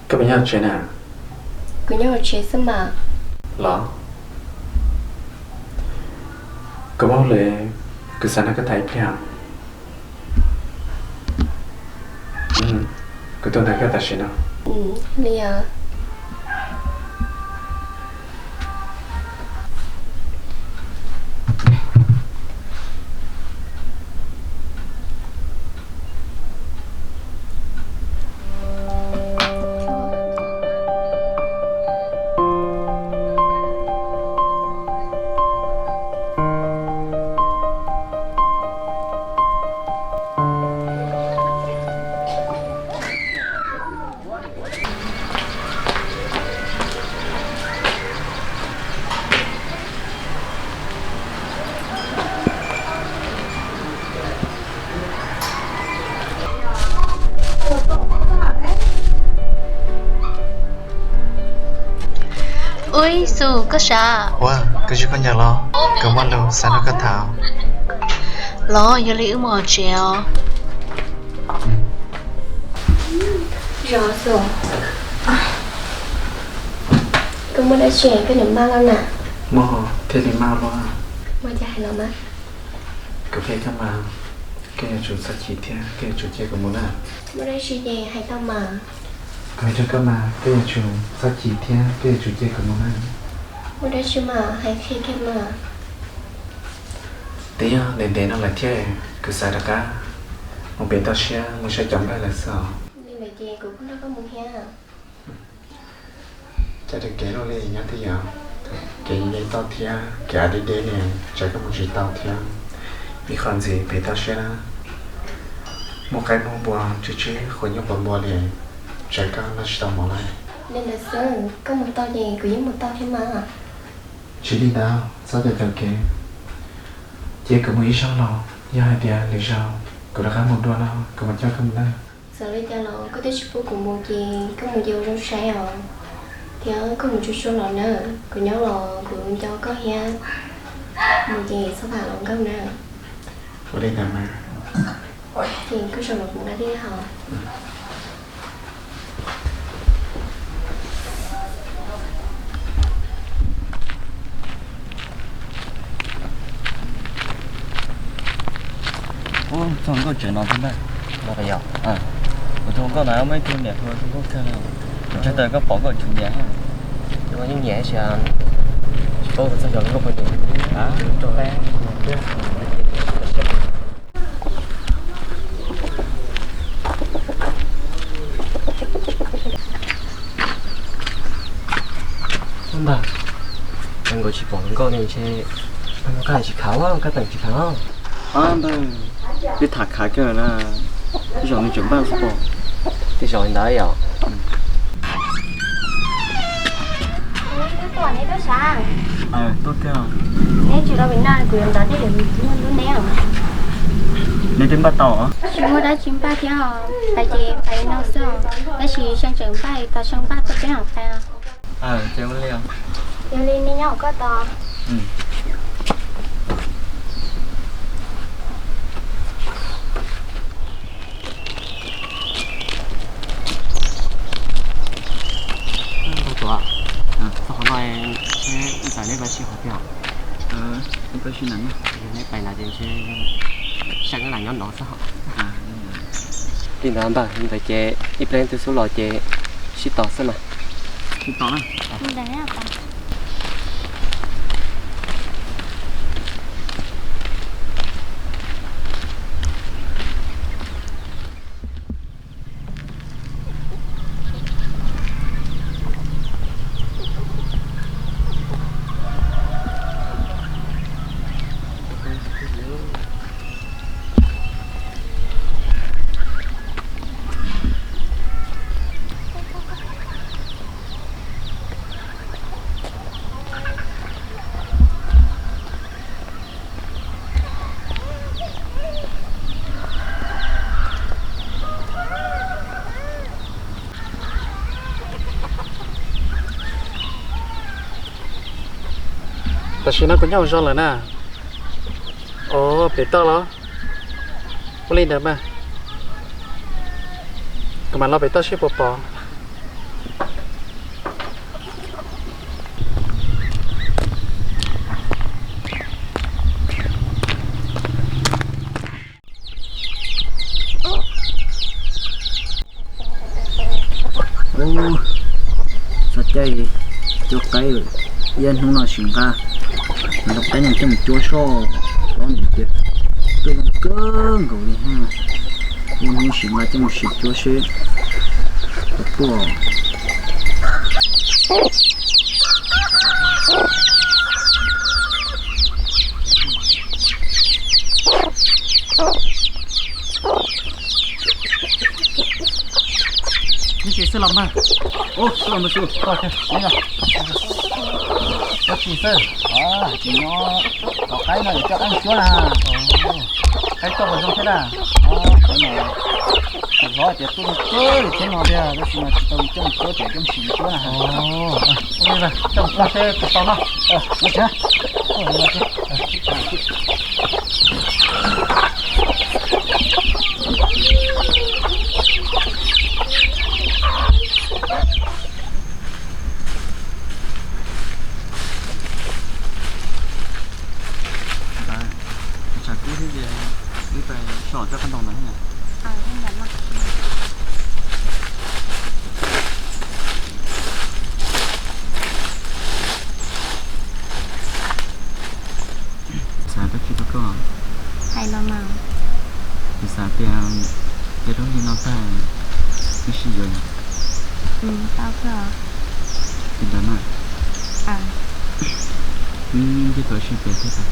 Koj puas nyob hauv tsev na? Kuv nyob hauv tsev xwb mas. Los, kuv muaj hauj lwm, kuv xav nrog koj tham ib pliag. Kuv tuaj nrog koj tam sim no. Li os. Ub, Xus, koj sab? Ua, koj tsis koj ncaws los, kuv muaj lus xav nrog koj tham. Los, yog li wb mus hauv tsev os. Zos Xus, koj muaj dab tsi koj nyiam maj los na? Muaj thiaj li maj luaj. Muaj cas hais los mas. Kuv qhia koj mas, koj yuav tsum txhob chim thiab koj yuav tsum cia kuv mus na. Muaj dab tsi ces hais tau mas. Kuv hais rau koj mas, koj yuav tsum txhob chim thiab koj yuav tsum cia kuv mus na. Muaj dab tsi mas hais qhia kiag mas. Twb yog ntev ntev no lawm thiab, kuv xav rov qab mus pem toj siab mus saib cov npawg lawv xwb os. Li ntawd ces kuv kuj nrog koj mus thiab. Cas tej kev luaj li nyob twj yam, kev yeej toj thiab kev av deb deb li, tsam koj mus tsis tau thiab. Ib qho ntxiv pem toj siab na, muaj qaib muaj npua tsw tsw quav nyuj quav npua li, tsam koj noj tsis tau mov lawm. Li ntawd xwb, koj mus tau ces kuv yeej mus tau thiab mas. Tsis li ntawd, txhob cav cav kev, cia kuv mus ib zaug los yog hais tias lwm zaus kuv rov qab mus dua no kuv mam coj koj mus na. Txawm li cas los koj twb tsis pub kuv mus ces koj mus ces ua zoo saib os, thiab koj mus tsuag tsuag los na, kuv nyob los kuv nco koj thiab, mus ces txhob tham hluas nkauj na. Ua li ntawd mas. Ces koj zaum los kuv nqa dej hos. Ub, txog nkauj tsev no thiab ntag. Kuv tus hluas nkauj no muaj ib tug niam hluas zoo nkauj kawg li. Ntshe tas koj pom koj tsum nyiam. Yeej nyiam ib si, tsis paub txog xyov nkauj puas nyiam. Ntag, nkaus tsis pom nkauj ne ntshe, koj tsis khav, koj teem tsis khav. Ntawd, twb tham khav kawg na, tej zaum nws tseem npaj xwb pom. Tej zaum li ntawd yom. Tuaj tiag. Neb tsis los Việt Nam kuv yuav nrog nej muaj lub neb. Neb twb npaj tau. Tsis muaj dab tsi npaj thiab os, pais ces pais no xwb os, tab sis Seej tseem npaj, tos Seej npaj tau peb hom pais. Ces ua li, yog li nej nyob hauv koj tos. Tuaj, txog qhov no, ib ntawm neb pais sib hov thiab. Neb pais na, neb pais na ces ntshe Seej lam nyob no xwb hos. Li ntawd npawg, li ntawd ces ib pliag twg xub los ces sib tos xwb mas. Sib tos na. Tam sim no kuv nyob hauv zos lawm na. Ov, pem toj los? Ua li ntawd mas, kuv mam los pem toj seb puas pom. Txog caij cuab qaib lawm, ib hnub no sim nqa cov qaib no coj mus cuab soj, los nws tias tuaj zoo kawg nkaus li. Ib hnub sim nqa coj mus sim cuab seb puas tuaj. Neb tsis xwb los npawg? Ub, xwb los npawg xwb. Neb tsis xwb, tsis nyob tom qaib no yuav coj qaib cuab na. Qaib tuaj puas zoo thiab na? Qaib no, kuv hnov tias tuaj zoo kawg li thiab no tiag, tab sis mas tsis tau coj mus cuab, tseem coj mus sim cuab na. Ua li coj mus cuab seb puas tau no. Tshav kub thiab ces wb pais so tsob qab ntoo no. Xav tau tsis tau koj hais no mas. Kuv xav tias ces rau li no tag, wb sib yuav. Tau kawg. Li ntawd na. Wb ntsib tau sib pem thiab tag.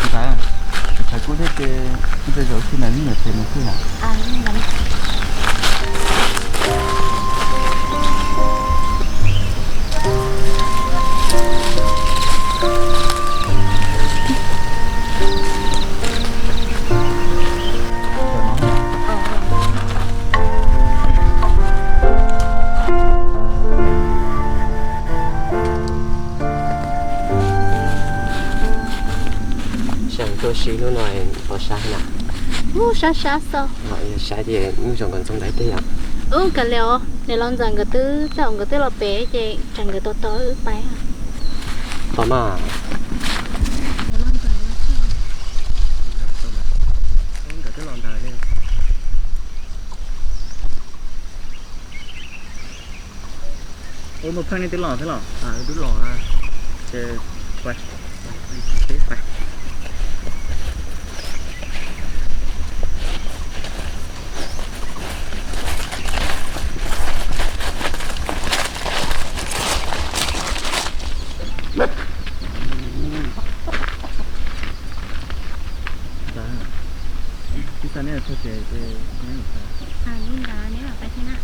Ntxhais, tshav kub thiab ces wb peb zaum ib ntsis mus pem no xwb yom. Xyoo tuaj si hnub no pom sab na. Ub, sab sab xwb. Yog sab ces hnub zoo nkauj ntxoov ntawd tiag yom. Ub, kav liam os, niam laus ntxawm nkawd twb tau, nkawd twb los pem ces tsam nkawd tau tau wb pais. Pom mas. Nkawd twb los ntawd li. Ua mus pheej nej twb los thiab los? Twb los na. Ces pais, peb pais. Twb tau neb txog ces neb los pais. Li ntawd neb los pais thiab na.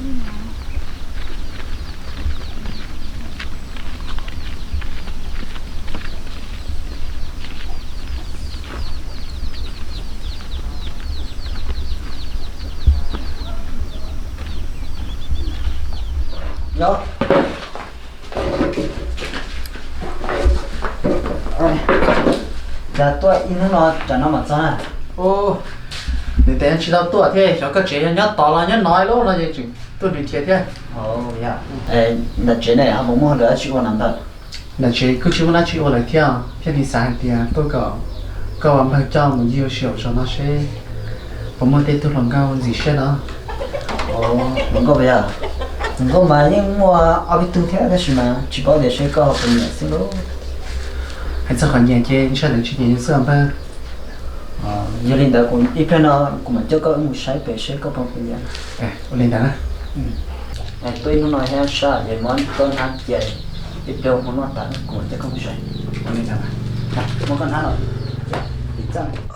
Li ntawd. Yog, cas tuaj ib hnub no cas no mam txog na? Nws tias tsis tau tuaj thiab, xyov koj tsev yog nyob tod los nyob no ib lub no ces tseem tuaj nws nrhiav thiab. Ntawm tsev ne ho puas muaj dab tsi ua no ntag? Ntawm tsev kuj tsis muaj dab tsi ua lawm thiab, thiaj li xav hais tias tuaj kom koj ua npawg coj mus ncig ua si hauv zos no seb puas muaj tej tug hluas nkauj ntxim siab no. Hluas nkauj puas yog? Hluas nkauj mas yeej muaj ob peb tug thiab tab sis mas tsis paub tias seb koj ho puas nyiam xwb lauj. Hais txog qhov nyiam ces ntshe lawv tsis nyiam yus xwb os npawg. Yog li ntawd ib pliag no kuv mam coj koj wb mus saib pem seb koj puas nyiam. Ua li ntawd na. Tuaj ib hnub no thiab sab ces muab koj hnab cia, ib pliag mus noj tas kuv mam coj koj mus saib. Ua li ntawd, muab koj hnab los, tiv txaj.